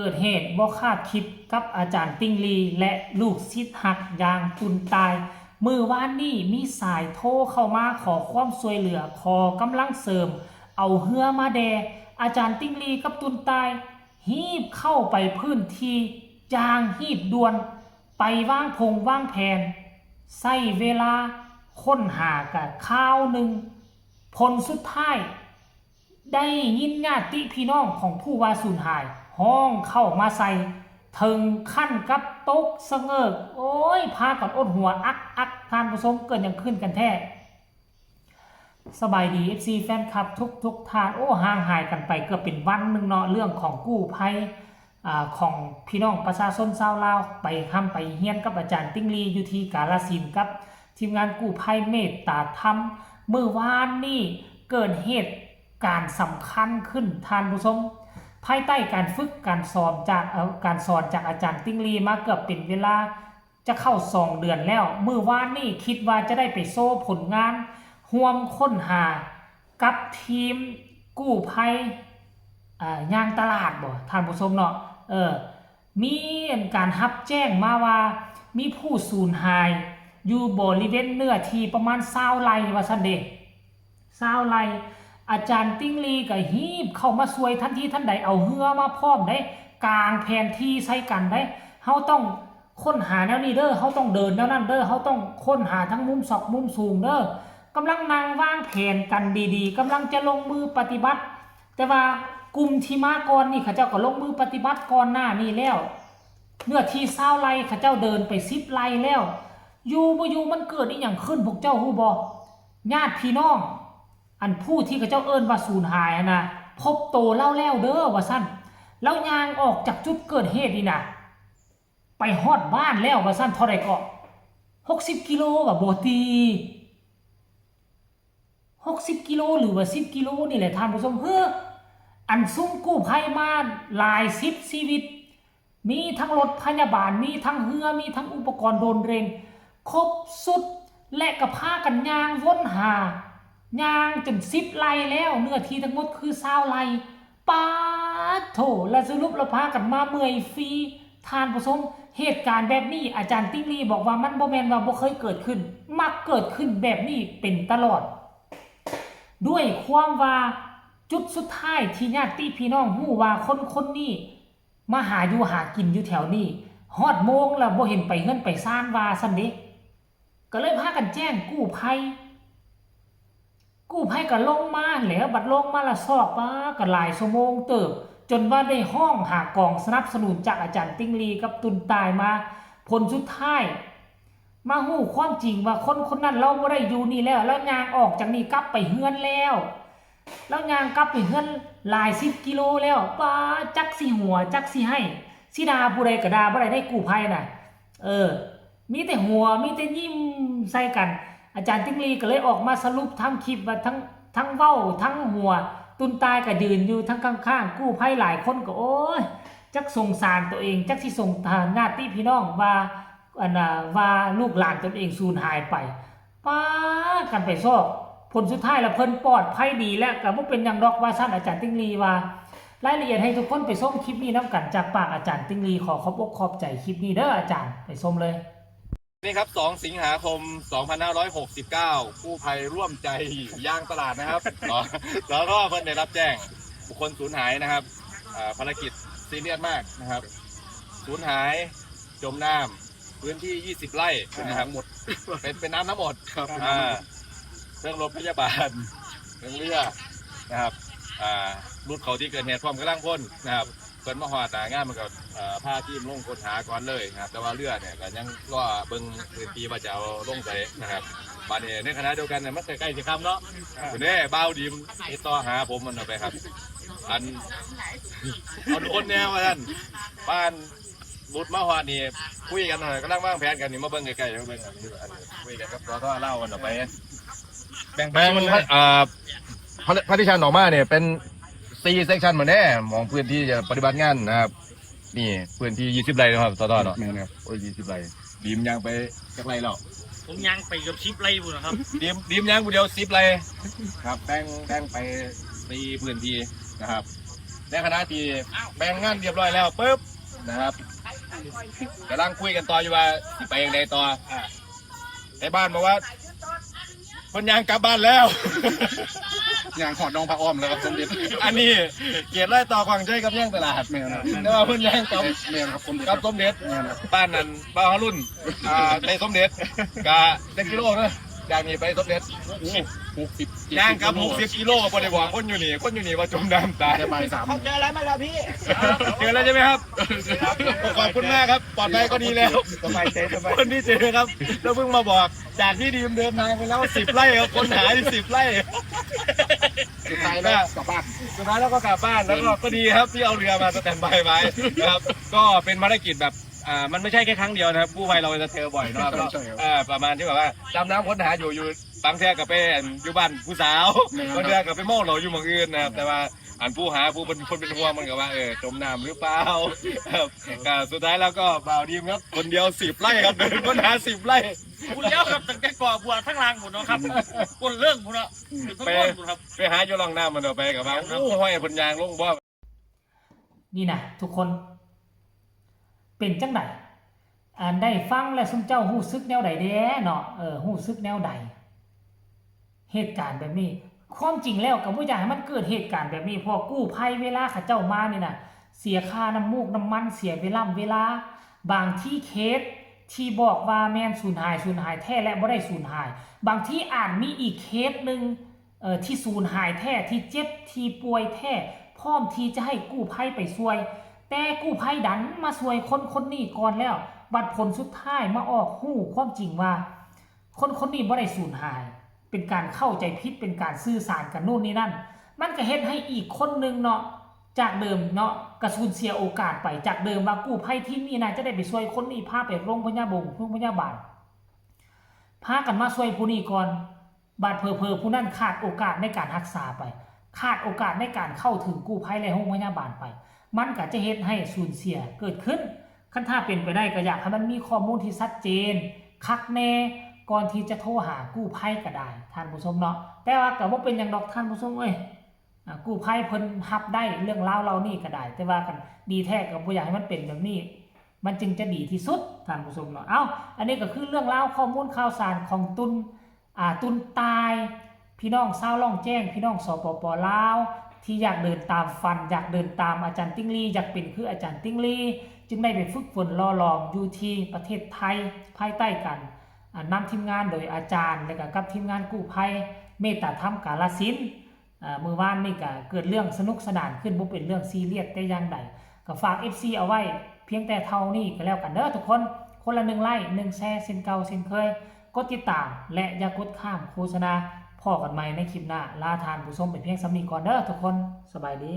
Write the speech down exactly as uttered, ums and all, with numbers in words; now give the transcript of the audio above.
เกิดเหตุบ่คาดคิดกับอาจารย์ติงลีและลูกศิษย์ฮักอย่างตุนตาย มื้อวานนี้มีสายโทรเข้ามาขอความช่วยเหลือ ขอกำลังเสริม เอาเฮือมาแด่ อาจารย์ติงลีกับตุนตาย ฮีบเข้าไปพื้นที่อย่างฮีบด่วน ไปวางพงวางแผน ใช้เวลาค้นหากะคาวหนึ่ง ผลสุดท้าย ได้ยินญาติพี่น้องของผู้ว่าสูญหายฮ้องเข้ามาใส่ ถึงขั้นกับตกสะเงิก โอ้ย พากันอดหัวอักอัก ท่านผู้ชม เกิดหยังขึ้นกันแท้ สบายดี เอฟซี แฟนคลับทุกทุกท่าน โอ้ ห่างหายกันไปเกือบเป็นวันหนึ่งเนาะ เรื่องของกู้ภัย อ่า ของพี่น้องประชาชนชาวลาว ไปร่ำไปเฮียนกับอาจารย์ติงลีอยู่ที่กาฬสินธุ์กับทีมงานกู้ภัยเมตตาธรรม มื้อวานนี้เกิดเหตุการณ์สำคัญขึ้น ท่านผู้ชม ภายใต้การฝึกการสอนจาก เอ่อ การสอนจากอาจารย์ติงลีมาเกือบเป็นเวลา จะเข้าสองเดือนแล้ว มื้อวานนี้คิดว่าจะได้ไปโชว์ผลงาน ร่วมค้นหากับทีมกู้ภัย เอ่อ ยางตลาดบ่ ท่านผู้ชมเนาะ เออ มีการรับแจ้งมาว่า มีผู้สูญหาย อยู่บริเวณเนื้อที่ประมาณซาวไร่ ว่าซั่นเด้ ซาวไร่ อาจารย์ติงลีก็ฮีบเข้ามาช่วยทันทีทันใด เอาเฮือมาพร้อมเด้ กางแผนที่ใส่กันเด้ เฮาต้องค้นหาแนวนี้เด้อ เฮาต้องเดินแนวนั้นเด้อ เฮาต้องค้นหาทั้งมุมซอกมุมสูงเด้อ กำลังนั่งวางแผนกันดีๆ กำลังจะลงมือปฏิบัติ แต่ว่ากลุ่มที่มาก่อนนี่เขาเจ้าก็ลงมือปฏิบัติก่อนหน้านี้แล้ว เนื้อที่ซาวไร่เขาเจ้าเดินไปสิบไร่แล้ว อยู่บ่อยู่มันเกิดอีหยังขึ้น พวกเจ้าฮู้บ่ ญาติพี่น้อง อันผู้ที่เขาเจ้าเอิ้นว่าสูญหายหั้นนะ พบโตลาวแล้วเด้อ ว่าซั่น ลาวย่างออกจากจุดเกิดเหตุนี่นะ ไปฮอดบ้านแล้ว ว่าซั่น เท่าใดก็ หกสิบกิโล ว่าบ่ติ หกสิบกิโลหรือว่าสิบกิโลนี่แหละ ท่านผู้ชม เฮ้อ อันซุ่มกู้ภัยมาหลายสิบชีวิต มีทั้งรถพยาบาล มีทั้งเฮือ มีทั้งอุปกรณ์โดรนเรน ครบสุด และก็พากันย่างวนหา ย่างจนสิบไร่แล้ว เนื้อที่ทั้งหมดคือซาวไร่ ป๊าดโถ และสรุปแล้วพากันมาเมื่อยฟรี ท่านผู้ชม เหตุการณ์แบบนี้อาจารย์ติงลีบอกว่ามันบ่แม่นว่าบ่เคยเกิดขึ้น มักเกิดขึ้นแบบนี้เป็นตลอด ด้วยความว่าจุดสุดท้ายที่ญาติพี่น้องฮู้ว่าคนคนนี้มาหาอยู่หากินอยู่แถวนี้ ฮอดโมงแล้วบ่เห็นไปเฮือนไปซาน ว่าซั่นเด้ ก็เลยพากันแจ้งกู้ภัย กู้ภัยก็ลงมาแล้ว บัดลงมาละซอก ป๊าด ก็หลายชั่วโมงเติบ จนว่าได้ฮ้องหากองสนับสนุนจากอาจารย์ติงลีกับตุนตายมา ผลสุดท้าย มาฮู้ความจริงว่าคนคนนั้นลาวบ่ได้อยู่นี่แล้ว ลาวย่างออกจากนี่กลับไปเฮือนแล้ว ลาวย่างกลับไปเฮือนหลายสิบกิโลแล้ว ป๊าด จักสิหัว จักสิไห้ สิด่าผู้ใดก็ด่าบ่ได้ ในกู้ภัยน่ะ เออ มีแต่หัว มีแต่ยิ้มใส่กัน อาจารย์ติงลีก็เลยออกมาสรุปทั้งคลิปว่าทั้ง ทั้งเว้า ทั้งหัว ตุนตายก็ยืนอยู่ทั้งข้างๆ กู้ภัยหลายคนก็ โอ้ย จักสงสารตัวเอง จักสิสงสารญาติพี่น้องว่า อันน่ะ ว่าลูกหลานตนเองสูญหายไป ป๊าด กันไปซอก ผลสุดท้ายแล้วเพิ่นปลอดภัยดีแล้ว ก็บ่เป็นหยังดอก ว่าซั่น อาจารย์ติงลีว่า รายละเอียดให้ทุกคนไปชมคลิปนี้นำกัน จากปากอาจารย์ติงลี ขอขอบอกขอบใจคลิปนี้เด้ออาจารย์ ไปชมเลย นี่ครับสองสิงหาคมสองพันห้าร้อยหกสิบเก้า กู้ภัยร่วมใจยางตลาดนะครับ สสทเพิ่นได้รับแจ้งบุคคลสูญหายนะครับ อ่า ภารกิจซีเรียสมากนะครับ สูญหาย จมน้ำ พื้นที่ยี่สิบไร่นะครับ หมด เป็น เป็นน้ำทั้งหมด ครับ อ่า เครื่องรถพยาบาล เครื่องเรือนะครับ อ่า รุดเข้าที่เกิดเหตุพร้อมกำลังพลนะครับ เพิ่นมาฮอดหน้างานมันก็ เอ่อ พาทีมลงค้นหาก่อนเลยนะครับ แต่ว่าเรือเนี่ยก็ยังรอเบิ่งพื้นที่ว่าจะเอาลงไสนะครับ บัดนี้ในขณะเดียวกันเนี่ยมันใกล้ๆสิค่ำเนาะ เด้ บ่าวดีมติดต่อหาผมมันเอาไปครับ อัน เอาโดรนแนวว่าซั่น บ้าน รุดมาฮอดนี่ คุยกันหน่อย กำลังวางแผนกันนี่ มาเบิ่งใกล้ๆ มาเบิ่งอันนี้ อันนี้ คุยกันกับ สสท ลาวมันเอาไป แบ่ง แบ่ง เป็นส่วนนะ อ่า partition ออกมาเนี่ยเป็น สี่ section หมดแน่ มองพื้นที่จะปฏิบัติงานนะครับ นี่พื้นที่ยี่สิบไร่นะครับ สสท เนาะ แม่นครับ โอ้ย ยี่สิบไร่ ดีมย่างไปจักไร่แล้ว ผมย่างไปเกือบสิบไร่พุ้นนะครับ ดีม ดีมย่างผู้เดียว สิบไร่ ครับ แบ่ง แบ่งไป สี่ พื้นที่นะครับ ในขณะที่แบ่งงานเรียบร้อยแล้วปุ๊บนะครับกำลังคุยกันต่ออยู่ว่าสิไปยังไงต่ออ่าในบ้านบอกว่าเพิ่นย่างกลับบ้านแล้ว ย่างหอดหนองพระอ้อมแล้วครับสมเด็จ อันนี้เขตรอยต่อขวางใช้กับย่างตลาด แม่นครับ แต่ว่าเพิ่นย่างกลับ แม่นครับสมเด็จ กับสมเด็จ แม่นครับ บ้านนั้นบ้านฮารุ่นอ่าในสมเด็จกะเจ็ดกิโลนะจากนี้ไปสมเด็จ หกสิบ ย่างกับหกสิบกิโลบ่ได้บอกคนอยู่นี่คนอยู่นี่ว่าจมน้ำตาย จะไปสาม เจออะไรมาแล้วพี่ เจอแล้วใช่ไหมครับ ขอบคุณมากครับ ปลอดภัยก็ดีแล้ว สบายใจสบาย คนที่เจอครับ แล้วเพิ่งมาบอก จากที่ดีมเดินทางไปแล้วสิบไร่ครับคนหายสิบไร่ สุดท้ายแล้วกลับบ้าน สุดท้ายแล้วก็กลับบ้านแล้วก็ก็ดีครับที่เอาเรือมาสแตนบายไว้นะครับ ก็เป็นภารกิจแบบอ่ามันไม่ใช่แค่ครั้งเดียวนะครับกู้ภัยเราจะเจอบ่อยนะครับ ใช่ใช่ครับ เอ่อประมาณที่แบบว่าดำน้ำค้นหาอยู่อยู่บางเทื่อก็ไปอยู่บ้านผู้สาว แม่นครับ บางเทื่อก็ไปมองเราอยู่หม่องอื่นนะครับ แต่ว่าอันผู้หาผู้เป็นคนเป็นห่วงมันก็ว่าเออจมน้ำหรือเปล่าครับก็สุดท้ายแล้วก็บ่าวดีมครับคนเดียวสิบไร่ครับเดินค้นหาสิบไร่ คุณเลี้ยวครับตั้งแต่ก่อบัวทั้งรางหมดเนาะครับคนเรื่องหมดเนาะอยู่ทั้งหมดหมดครับ ไปหาอยู่ร่องน้ำมันเอาไปกับว่าโอ้ห้อยเพิ่นยางลงบ่ นี่นะทุกคน เป็นจังใดอันได้ฟังและซุมเจ้ารู้สึกแนวใดแด้เนาะเออรู้สึกแนวใด เหตุการณ์แบบนี้ ความจริงแล้วก็บ่อยากให้มันเกิดเหตุการณ์แบบนี้เพราะกู้ภัยเวลาเขาเจ้ามานี่นะเสียค่าน้ำมูกน้ำมันเสียเวลาเวลา บางที่เคสที่บอกว่าแม่นสูญหายสูญหายแท้และบ่ได้สูญหาย บางที่อาจมีอีกเคสหนึ่งเอ่อที่สูญหายแท้ที่เจ็บที่ป่วยแท้ พร้อมที่จะให้กู้ภัยไปช่วย แต่กู้ภัยดันมาช่วยคนคนนี้ก่อนแล้ว บัดผลสุดท้ายมาออกฮู้ความจริงว่า คนคนนี้บ่ได้สูญหาย เป็นการเข้าใจผิดเป็นการสื่อสารกันนู่นนี่นั่น มันก็เฮ็ดให้อีกคนหนึ่งเนาะจากเดิมเนาะก็สูญเสียโอกาสไปจากเดิมว่ากู้ภัยทีมนี้น่าจะได้ไปช่วยคนนี้พาไปโรงพยาบาลโรงพยาบาล พากันมาช่วยผู้นี้ก่อน บาดเผลอๆผู้นั้นขาดโอกาสในการรักษาไป ขาดโอกาสในการเข้าถึงกู้ภัยและโรงพยาบาลไป มันก็จะเฮ็ดให้สูญเสียเกิดขึ้น คันถ้าเป็นไปได้ก็อยากให้มันมีข้อมูลที่ชัดเจน คักแน่ก่อนที่จะโทรหากู้ภัยก็ได้ท่านผู้ชมเนาะ แต่ว่าก็บ่เป็นหยังดอกท่านผู้ชมเอ้ย อ่ากู้ภัยเพิ่นรับได้เรื่องราวเหล่านี้ก็ได้ แต่ว่ากันดีแท้ก็บ่อยากให้มันเป็นแบบนี้ มันจึงจะดีที่สุดท่านผู้ชมเนาะ เอ้า อันนี้ก็คือเรื่องราวข้อมูลข่าวสารของตุนอ่าตุนตาย พี่น้องชาวล่องแจ้ง พี่น้องสปป.ลาว ที่อยากเดินตามฝัน อยากเดินตามอาจารย์ติ๊งลี่ อยากเป็นคืออาจารย์ติ๊งลี่ จึงได้ไปฝึกฝนหล่อหลอมอยู่ที่ประเทศไทย ภายใต้การอ่านำทีมงานโดยอาจารย์ และก็กับทีมงานกู้ภัยเมตตาธรรมกาลสินธุ์ อ่ามื้อวานนี่ก็เกิดเรื่องสนุกสนานขึ้นบ่เป็นเรื่องซีเรียสแต่อย่างใด ก็ฝาก เอฟซี เอาไว้เพียงแต่เท่านี้ก็แล้วกันเด้อทุกคน คนละหนึ่งไลค์หนึ่งแชร์เช่นเก่าเช่นเคย กดติดตามและอย่ากดข้ามโฆษณา พ้อกันใหม่ในคลิปหน้า ลาท่านผู้ชมไปเพียงส่ำนี้ก่อนเด้อทุกคน สบายดี